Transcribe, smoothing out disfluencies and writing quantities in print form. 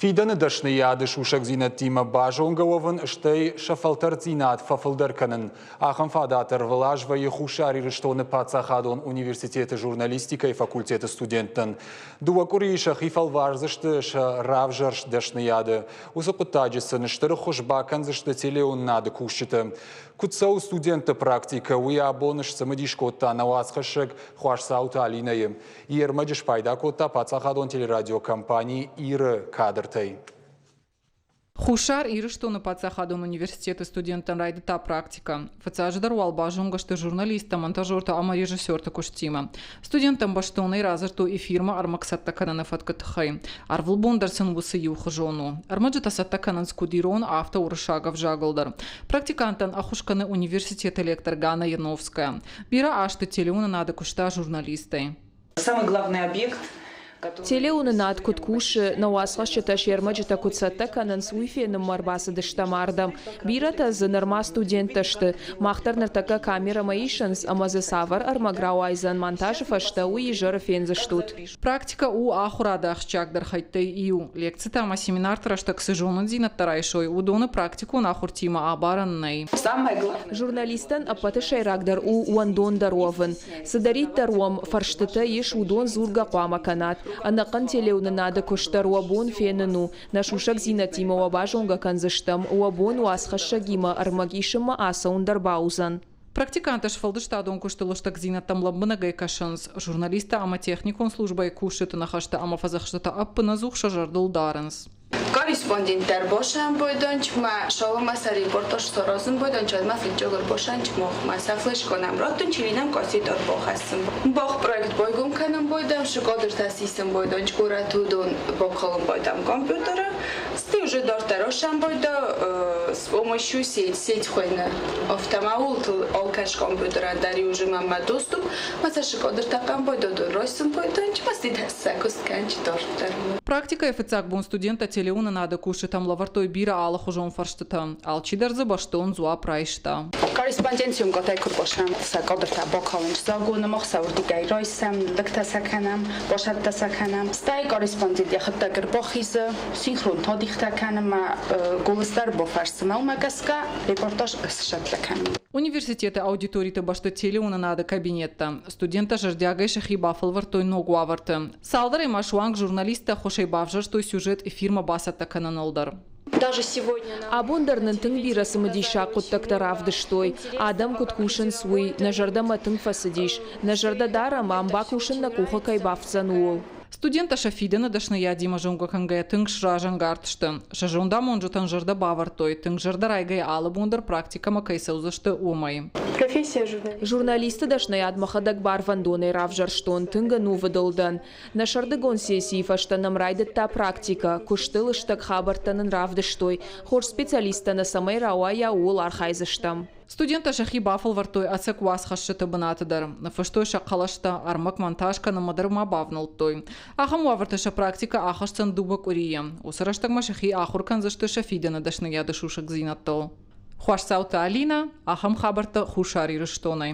Фидӕны дӕсныйады сусӕгдзинӕдтимӕ базонгӕ уӕвын, стӕй сӕ фӕлтӕрддзинад фӕфылдӕр кӕнын. Ахӕм фадат ӕрвылаз вӕййы Хуссар Ирыстоны паддзахадон университеты журналистикӕйы факультеты студенттӕн. Дыууӕ къуырийы сӕхи фӕлвардзысты сӕ равзӕрст дӕсныйады. Уыцы хъуыддаджы сын стыр ӕххуыс бакӕндзысты телеуынынады кусджытӕ. Куыд цӕуы студентты практикӕ, уый абон сцымыдис кодта нӕ уацхӕссӕг Хуасдзауты Алинӕйы. Йе рмӕджы спайда кодта паддзахадон телерадиокомпани «Ир-ы» кадртӕй. Хуссар Ирыстоны паддзахадон университеты студенттӕн райдыдта практикӕ. Фыццаджыдӕр уал базонгӕ сты журналисттӕ, монтажертӕ ӕмӕ режиссерты куыстимӕ. Студенттӕн бӕстонӕй радзырдтой эфирмӕ ӕрмӕг цӕттӕ кӕныны фӕткы тыххӕй. Ӕрвылбон дӕр сын уыцы иухуызон у. Ӕрмӕджытӕ цӕттӕ кӕнынц куыд ирон, афтӕ уырыссаг ӕвзагыл дӕр. Практиканттӕн ӕххуыс кӕны университеты лектор Ганна Яновская. Бирӕ азты телеуынынады куыста журналистӕй. Самый главный объект Телеуынынад куыд кусы, нӕ уацхӕсджытӕ се рмӕджытӕ куыд цӕттӕ кӕнынц, уый фенынмӕ ӕрбацыдыстӕм ардӕм. Бирӕтӕ дзы нырма студенттӕ сты. Мах дӕр ныртӕккӕ камерӕмӕ исынц, ӕмӕ дзы цавӕр ӕрмӕг рауайдзӕн монтажы фӕстӕ, уый изӕры фендзыстут. Практикӕ у ахуырады ахсджиагдӕр хӕйттӕй иу. Лекцитӕ ӕмӕ семинарты рӕстӕг цы зонындзинӕдтӕ райсой, уыдоны практикон ахуыртимӕ абарӕн нӕй. Журналисттӕн ӕппӕты сӕйрагдӕр у уӕндондӕр уӕвын. Цыдӕриддӕр уӕм фӕрстытӕ ис, уыдон дзургӕ хъуамӕ кӕнат. Ӕнӕхъӕн телеуынынады куыст дӕр уӕ бон фенын у. Нӕ сусӕгдзинӕдтимӕ уӕ базонгӕ кӕндзыстӕм, уӕ бон уацхӕссӕгимӕ ӕрмӕг исынмӕ ацӕуын дӕр бауыдзӕн. Практиканттӕ сфӕлдыстадон куысты лыстӕгдзинӕдтӕм лӕмбынӕгӕй кӕсынц. Журналисттӕ ӕмӕ техникон службӕйы кусджыты ныхӕстӕ ӕмӕ фӕдзӕхстытӕ ӕппынӕдзух сӕ зӕрдыл дарынц. Корреспонденттӕ босӕмбойдончма шолома сӕ репортаж саразынбойдончадма фидджогор босанчмохма сӕ флешконам раттын чилинам коситор бохӕссын. Бох проект бойгом кӕнын бойдам, шикодыртӕ сисын бойдонч горӕтудон боколын бойдам компьютеры, Ты уже дарддӕр осамбойда с помощью сеть, сеть хуыйны. Автомаултыл алкӕс компьютерӕн дӕр уже мӕнмӕ доступ, ма сӕ шикодыртӕ къамбойдодон райсымбойдонч, ма сидӕссӕ куыст кӕнч дарддӕр. Практикӕйы фыццаг бон студенттӕ телеуынынады кусджытӕм лӕвӕрдтой бирӕ алыхуызон фӕрстытӕ. Алчидӕр дзы бӕстон дзуапп райста. Корреспондент съемкӕтӕй куы рбасӕм, сӕ кадртӕ бакалынц загоны, мах сӕ уырдыгӕй райсӕм, лыгтӕ сӕ кӕнӕм, басӕттӕ сӕ кӕнӕм. Стӕй корреспондент йӕхӕдӕг ӕрбахизы, синхрон тадихтӕ кӕнынмӕ голос дӕр бафӕрсы уымӕ гӕсгӕ репортаж ссӕттӕ кӕнын. Университеты аудиториты бӕсты телеуынынады кабинеттӕ. Студенттӕ зӕрдиагӕй сӕхи бафӕлвӕрдтой ног уавӕрты. Цалдӕрӕй ма суанг журналисттӕ ӕххуысӕй бавзӕрстой сюжет эфирмӕ бацӕттӕ кӕныныл дӕр. Абон дӕр нын тынг бирӕ цымыдисаг хъуыддӕгтӕ равдыстой. Адӕм куыд кусынц, уый нӕ зӕрдӕмӕ тынг фӕцыдис. Нӕ зӕрдӕ дарӕм, ам бакусын нӕ къухы кӕй бафтдзӕн, ууыл. Студенттӕ сӕ фидӕны дӕсныйадимӕ зонгӕ кӕнгӕйӕ тынг сразӕнгард сты. Сӕ зондамонджытӕн зӕрдӕ бавӕрдтой, тынг зӕрдӕрайгӕйӕ алы бон дӕр практикӕмӕ кӕй цӕудзысты, уымӕй. Журналисты дӕсныйад мӕхӕдӕг барвӕндонӕй равзӕрстон, тынг ӕнувыд ыл дӕн. Нӕ сӕрдыгон сессийы фӕстӕ нӕм райдыдта практикӕ, куысты лыстӕг хабӕрттӕ нын равдыстой. Хорз специалисттӕ нӕ цӕмӕй рауайа, ууыл архайдзыстӕм. Студенттӕ сӕхи бафӕлвӕрдтой ӕцӕг уацхӕсджыты бынаты дӕр. Ныффыстой сӕ хъӕлӕстӕ, ӕрмӕг монтаж кӕнынмӕ дӕр ма бавнӕлдтой. Ахӕм уавӕрты сӕ практикӕ ахӕсдзӕн дыууӕ къуырийы. Уыцы рӕстӕгмӕ сӕхи ахуыр кӕндзысты сӕ фидӕны дӕсныйады сусӕгдзинӕдтыл. Хуасдзауты Алинӕ, ахӕм хабӕрттӕ Хуссар Ирыстонӕй.